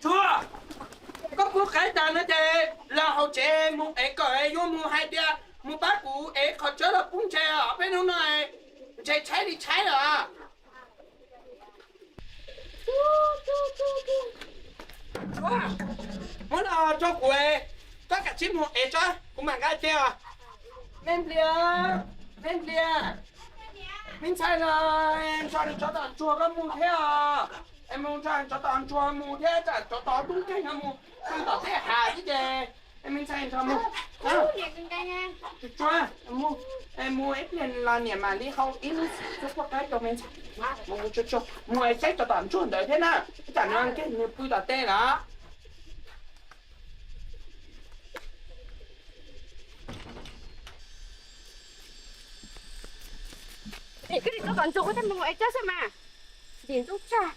Tshuaj, koj pub qaib tas no ces los hauv tsev mus ev kom yuav mus hais tias mus pab kuv ev qhov tsawb los pub ntses os, peb hnub no ntses tshaib li tshaib lawm. Tshuaj, muab los rau kuv, koj kav tsij mus ev tso, kuv mam nqa cia os. Me Nplias, me Nplias, me ntxhais los nrog nws tsov tom ntsuag koj mus thiab os. Es mus nrog tsov tom ntsuag mus thiab, tsam tsov tom dub nkeeg no mus pw tom tej hav thiab ces me ntxhais nrog mus. Tshuaj, mus, mus ib pliag los niam mam li hau ib lub xub poj qaib rau me ntxhais. Mus, mus saib tsov tom ntsuag ntawd thiab na, tsam nws nkeeg nws pw tom tej lawm. Koj nim tso tom ntsuag ua tej mus es cov xwb mas. Ntim ntub tsag.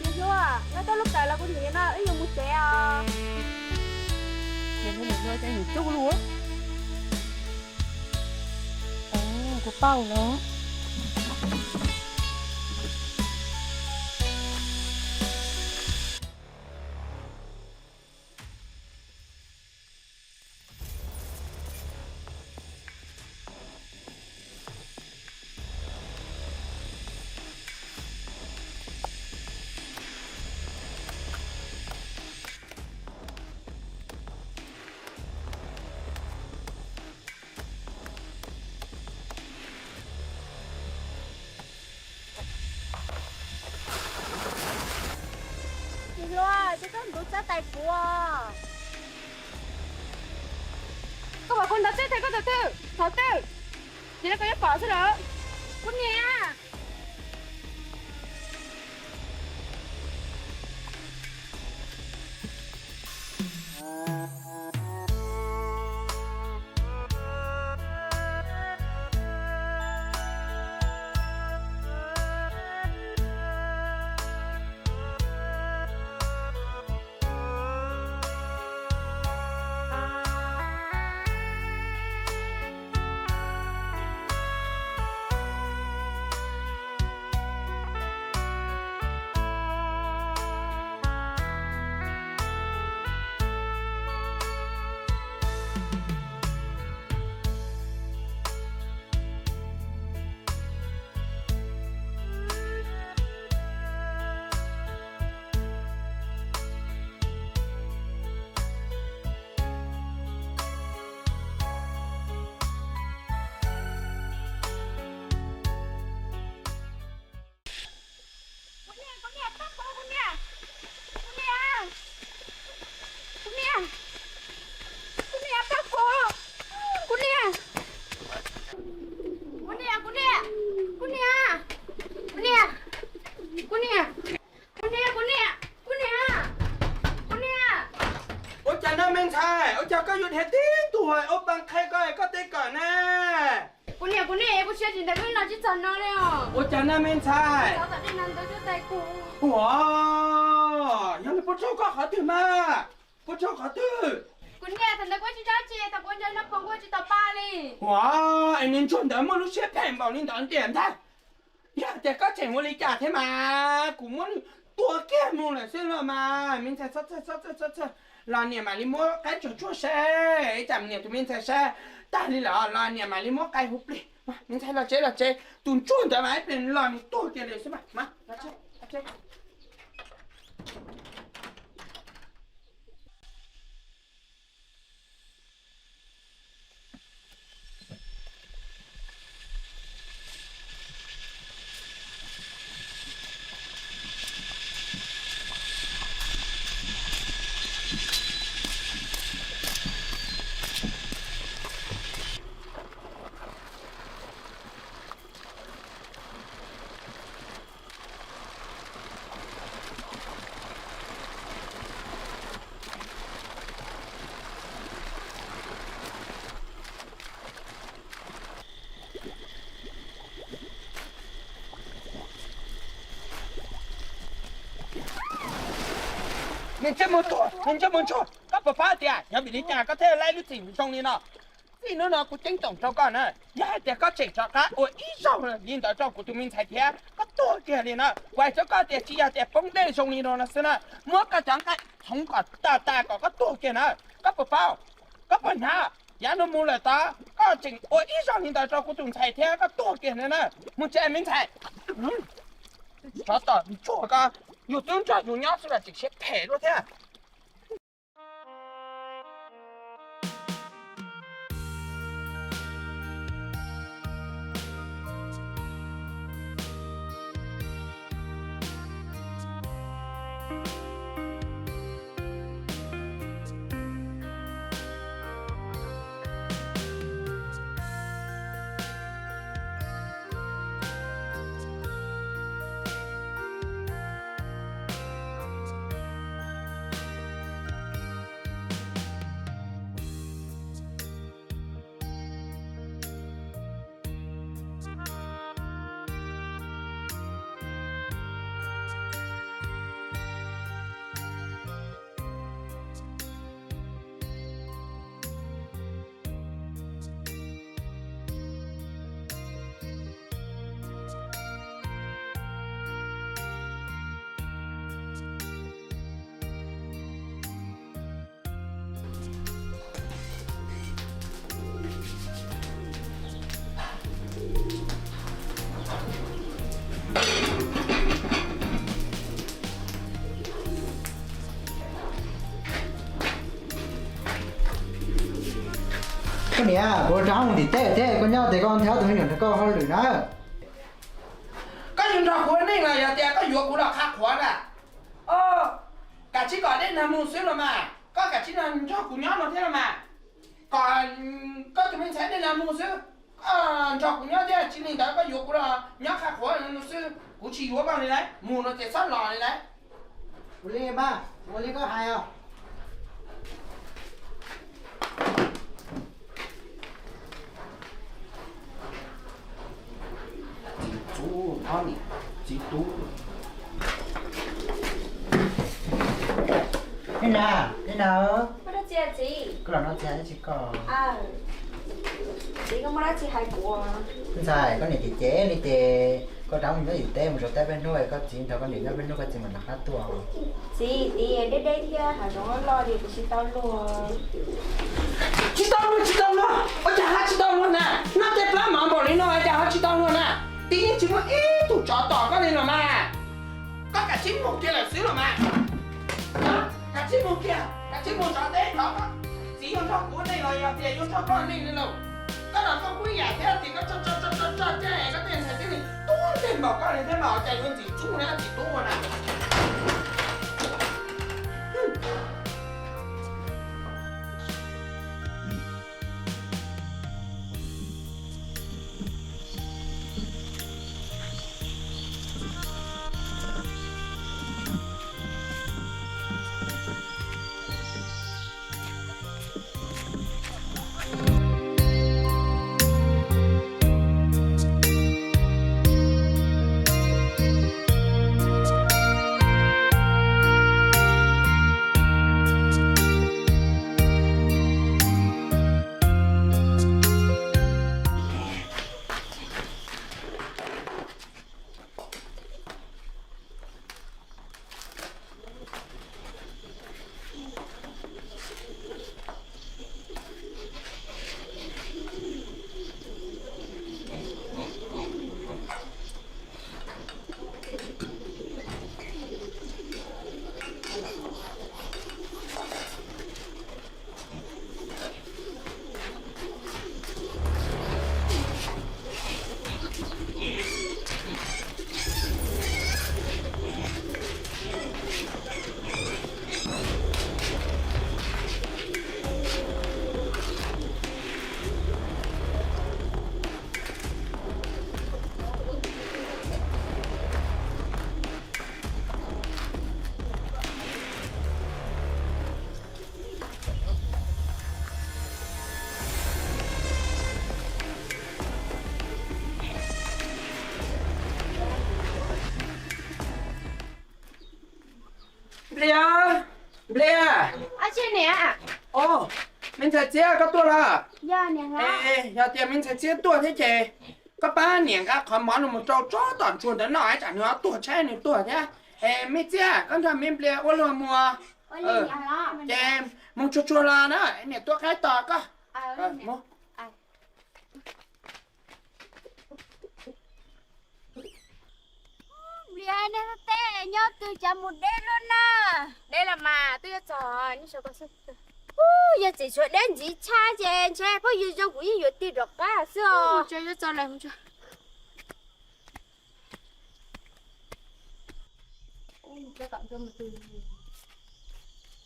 Niam hluas, nqa tau lub kawm los kuv niam no wb yuav mus tsev os. Niam hluas, niam hluas, cas niam cub lub. Kuv paub lawm. Niam hluas, ces koj ntuv txawb tais kuv. Koj pom kuv ntaus txawb tais koj tus twg, thaum twg? Ces koj yuav pom xwb lawm. Kuv niam. Yuav dhia tib tug ua pa qhia koj, koj tej kawm na. Kuv niam, kuv niam, kuv siab tsis ntev lub no tsis txog no li os. Ua cas na me ntxhais? Ua, yog li puas raug koj qhov twg mas? Puas raug qhov twg? Kuv niam, thaum ntawd kuv tsis tso tsis, thaum kuv ntsia no pom kuv tsis tau pa li. Ua, es niag ntsuag ntawd muaj lub siab phem npaum li ntawd ntiag ntag. Yog tias koj tseem ua li cas thiab mas kuv muab nws tua kiag mus lawm xwb los mas. Me ntxhais, txhob txhawj, txhob txhawj, txhob txhawj. Los niam mam li muab qaib tsuag tsuag saib, ib tsam niam tus me ntxhais saib tag li lawm los niam mam li muab qaib hu plig. Me ntxhais, los tsev, los tsev, tus ntsuag ntawd mas ib pliag los nws tuag kiag li xwb mas. Niag ntsej muag tuag, niag ntsej muag ntsuag, koj puas paub tias yog vim li cas koj thiaj laib lub txim zoo li no? Txij hnub no kuv ceeb toom rau koj na, yog hais tias koj tseem rov qab ua ib zaug li ntawd rau kuv tus me ntxhais thiab, koj tuag kiag li na. Kuv hais rau koj tias tsis yog tias poob dej zoo li no xwb na, muab koj cov nqaij txhoov kom tas tas kom koj tuag kiag na. Koj puas paub? Koj puas hnov? Yav no mus lawm tod koj tseem ua ib zaug li ntawd rau kuv tus ntxhais thiab koj tuag kiag na. Mus tsev me ntxhais. Tsov tom ntsuag ko, yus twb nrog yus nyob xwb los tseem siab phem dua thiab. Koj niam, kuv rov mus tim teb thiab, koj nyob ces koj nrhiav tus me nyuam nrog koj hauj lwm na. Koj yuav nrog kuv ua neej los yog tias koj yuav kuv los qhav qhuav na? Kav tsij kom dej nag mus xwb los mas, koj kav tsij nrog kuv nyob no thiab los mas. Kom koj tus me ntxhais dej nag mus xwb, koj nrog kuv nyob thiab, tsis li ntawd koj yuav kuv los nyob qhav qhuav no xwb, kuv tsis yuav koj li lauj, mus no ces txhob los li lauj. Ua li mas, ua li koj hais os. Txiv tub, txiv tub. Ib na, ib na. Koj los no txiv hais tsis koj. Txiv, koj muaj dab tsi hais kuv? Ntxhais, koj niam cem cem li ces koj rov mus nyob yim teb, mus zov teb peb hnub, koj txiv nrog koj niam nyob peb hnub koj txiv mam rov qab tuaj. Txiv, tid deb deb thiab hav zoov loj li kuv tsis tau luag. Tsis tau luag, tsis tau luag, ua cas ho tsis tau luag na? Noj tej plab mov npaum li no cas ho tsis tau luag na? Tid yeej tsis muaj ib tug tsov tom koj li los mas. Koj kav tsij mus kiag lawm xwb los mas. Kav tsij mus kiag, kav tsij mus zov teb tod. Txiv yuav nrog kuv ua neej los yog tias yuav nrog koj ua neej li lauj? Koj los koj kuj ib yam thiab, tias koj tso tso tso tso tso caj es koj tej ntxhais tib neeg tub ntsej npaum koj li thiab mas cas yuav ntxim tsub na, txiv tub ua na. Nplia, Nplia. Os, me ntxhais Txiab koj tuaj los? Yog tias me ntxhais Txiab tuaj thiab ces koj pab niam nqa qhov mov no mus rau tsob tom ntsuag ntawd noj, tsam nws ho tuag tshaib nws tuag thiab. Es me Txiab, koj nrog me Nplia ua luag mus. Ces mus tsuag tsuag los na, niam tua qaib tos koj. Nplia, nej tej nyob twg cas mus deb luaj na? Deb los mas twb yuav txog. Yog tseem tshuav deb ntxiv tshaj ces ntshe phooj ywg zoo kuv yeej yuav tig rov qab xwb os.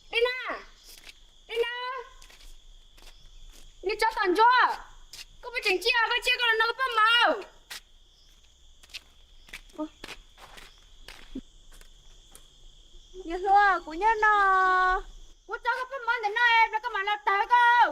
Dej na, dej na, niag tsov tom ntsuag, koj puas tseem tsiaj, koj tsiaj koj los no koj poj mov. Niam hluas, kuv nyob no, kuv tso koj poj mov ntawm no es koj mam los tawg koj.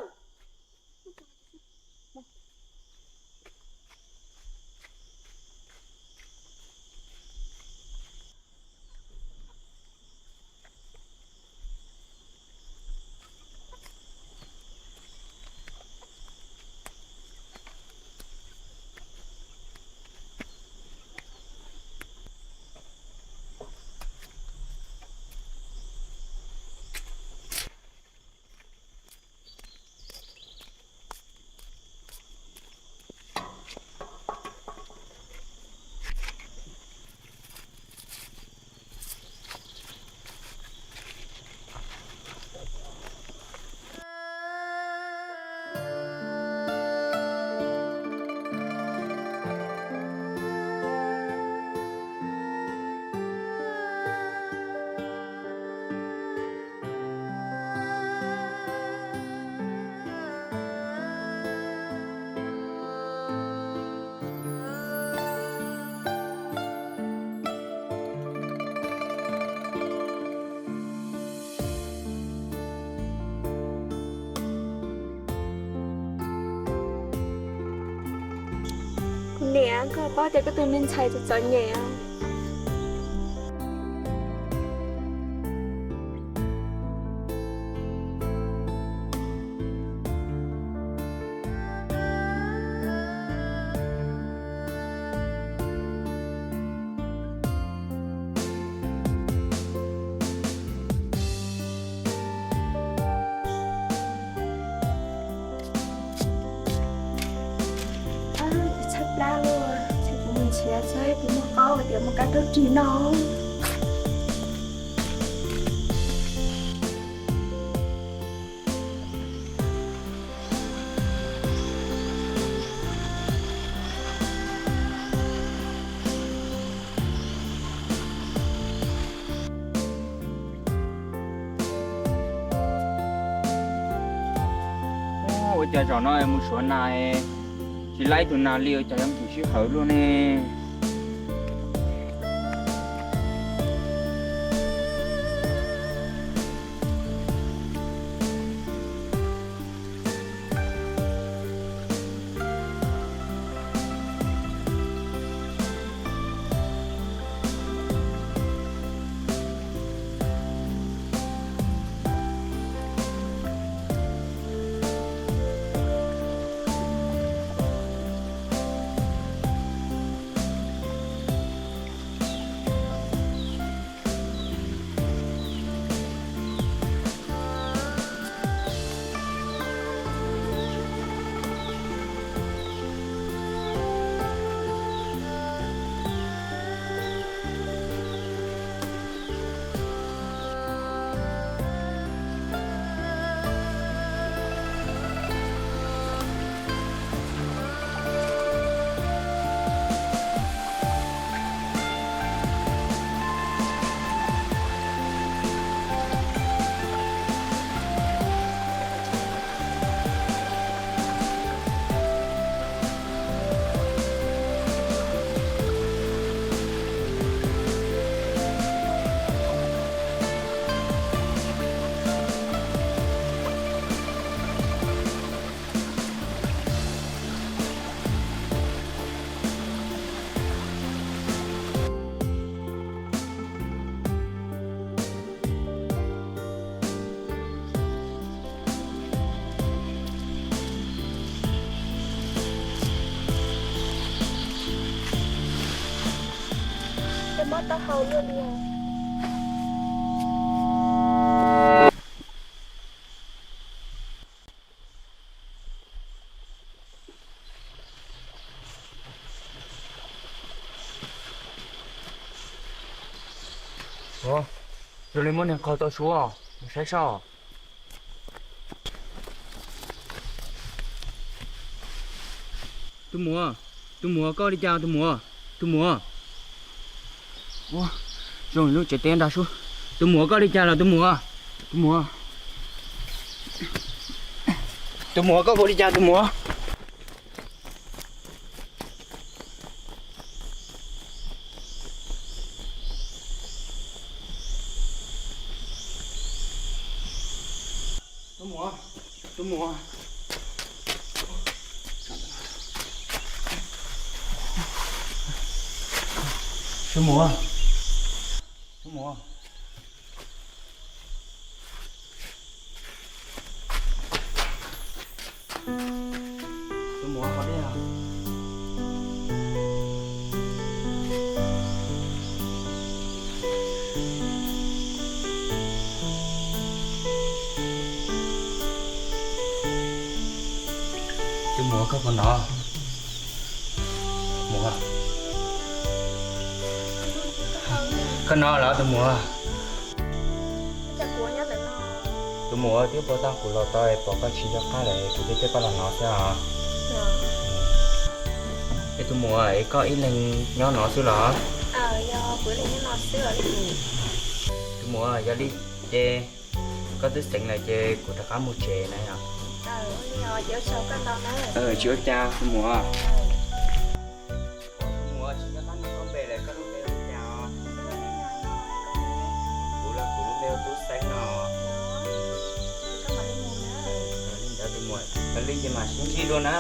Kuv niam, koj paub tias koj tus me ntxhais txom txom nyem. Tshaib plab lawm, kuv mus nrhiav saib kuv muaj qaub tias muaj kab rau ris no. Ua cas zaum no mus suav nas tsis laib ib tug nas li, ua cas yuav nkim sij hawm luaj ne? Mob taub hau luaj li. Ua, zoo li muaj neeg qaug tau suab, mus saib saib. Tus muam, tus muam koj li cas tus muam? Tus muam. Ua, zoo lub tsev teb nrag sub. Tus muam koj li cas los tus muam? Tus muam. Tus muam koj puas li cas tus muam? Tus muam, tus muam. Tus muam, tus muam. Tus muam ho dej os. Tus muam koj puas hnov? Muam, koj hnov los tus muam? Tus muam, twb puag ta kuv los tau pom koj tsis nco qab lawm, kuv thiaj coj koj los hnov xwb os. Es tus muam, es koj ib leeg nyob no xwb los? Tus muam, yog li ces koj twb xeev lawm ces kuv rov qab mus tsev na yom. Tsis ua cas tus muam. Tus muam, tsis nco qab koj npe lawm, koj lub npe hu cas os? Kuv los kuv lub npe hu Tub Xeeb no. Li ntawd tus muam, li ces mam sib ntsib dua na.